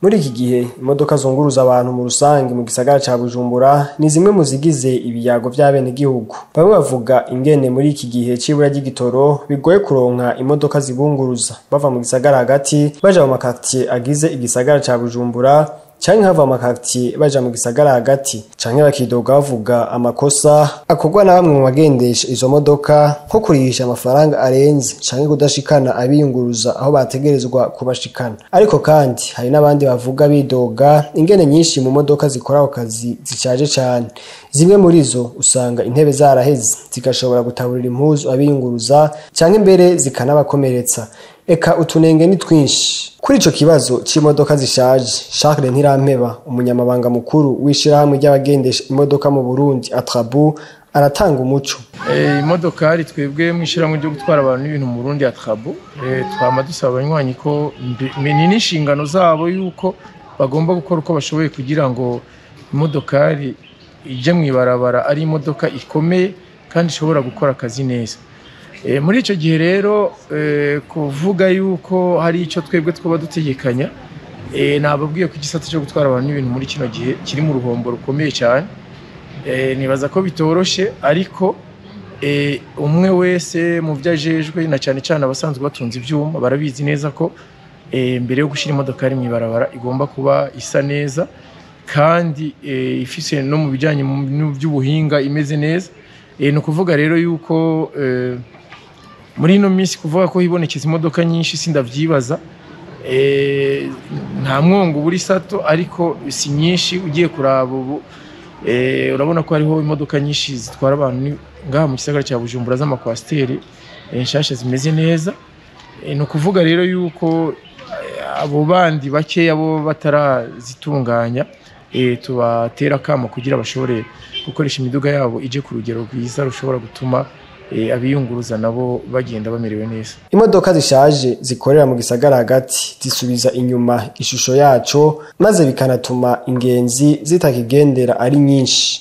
Muri iki gihe imodoka zunguruza abantu mu rusange mu gisagara ca Bujumbura ni zimwe mu zigize ibiyago vy'abenegihugu. Bamwe bavuga ingene muri iki gihe c'ibura ry'igitoro bigoye kuronka imodoka zibunguruza bava mu gisagara hagati baja mu makartier agize igisagara ca Bujumbura, canke hava mu makartier baja mu gisagara hagati, canke bakidoga bavuga amakosa akorwa na bamwe mu bagendesha izo modoka, nko kurihisha amafaranga arenze canke kudashikana abiyunguruza aho bategerezwa kubashikana. Ariko kandi hari n'abandi bavuga bidoga ingene nyinshi mu modoka zikora ako kazi zishaje cane. Zimwe muri zo usanga intebe zaraheze, zigashobora gutaburira impuzu abiyunguruza canke mbere zikanabakomeretsa. Eka utunenge ni twinshi. Kuri ico kibazo c'imodoka zishaje, Charles Ntirampeba, umunyamabanga mukuru w'ishirahamwe ry'abagendesha imodoka mu Burundi Atrabu, aratanga umuco. Imodokari twebwe mw'ishirahamwe ryo gutwara abantu n'ibintu mu Burundi Atrabu, twama dusaba abanywanyi ko ni n'inshingano zabo yuko bagomba gukora uko bashoboye kugira ngo imodokari ije mw'ibarabara ari imodoka ikomeye kandi ishobora gukora akazi neza. Muri ico gihe rero, kuvuga yuko hari ico twebwe twoba dutegekanya, nababwiye ko igisata cyo gutwara abantu n'ibintu muri kino gihe kiri mu ruhombo rukomeye cyane. Nibaza ko bitoroshe, ariko umwe wese mu vyo ajejwe, na cane cane abasanzwe batunze ivyuma, barabizi neza ko mbere yo gushira imodokari mw'ibarabara igomba kuba isa neza kandi ifise no mu bijanye n'ubuhinga imeze neza. Ni ukuvuga rero yuko muri ino minsi kuvuga ko hibonekeza imodoka nyinshi sindavyibaza. Nta mwongo buri sato, ariko si nyinshi ugiye kuraba ubu. Urabona ko hariho imodoka nyinshi zitwara abantu ngaha mu gisagara cya Bujumbura z'amakwasiteri nshasha zimeze neza. Ni ukuvuga rero yuko abo bandi bakeya bo batarazitunganya, tubatera akamo kugira bashobore gukoresha imiduga yabo ije ku rugero rwiza rushobora gutuma abiyunguruza nabo bagenda bamerewe neza. Imodoka zishaje zikorera mu gisagara hagati zisubiza inyuma ishusho yaco, maze bikanatuma ingenzi zitakigendera ari nyinshi.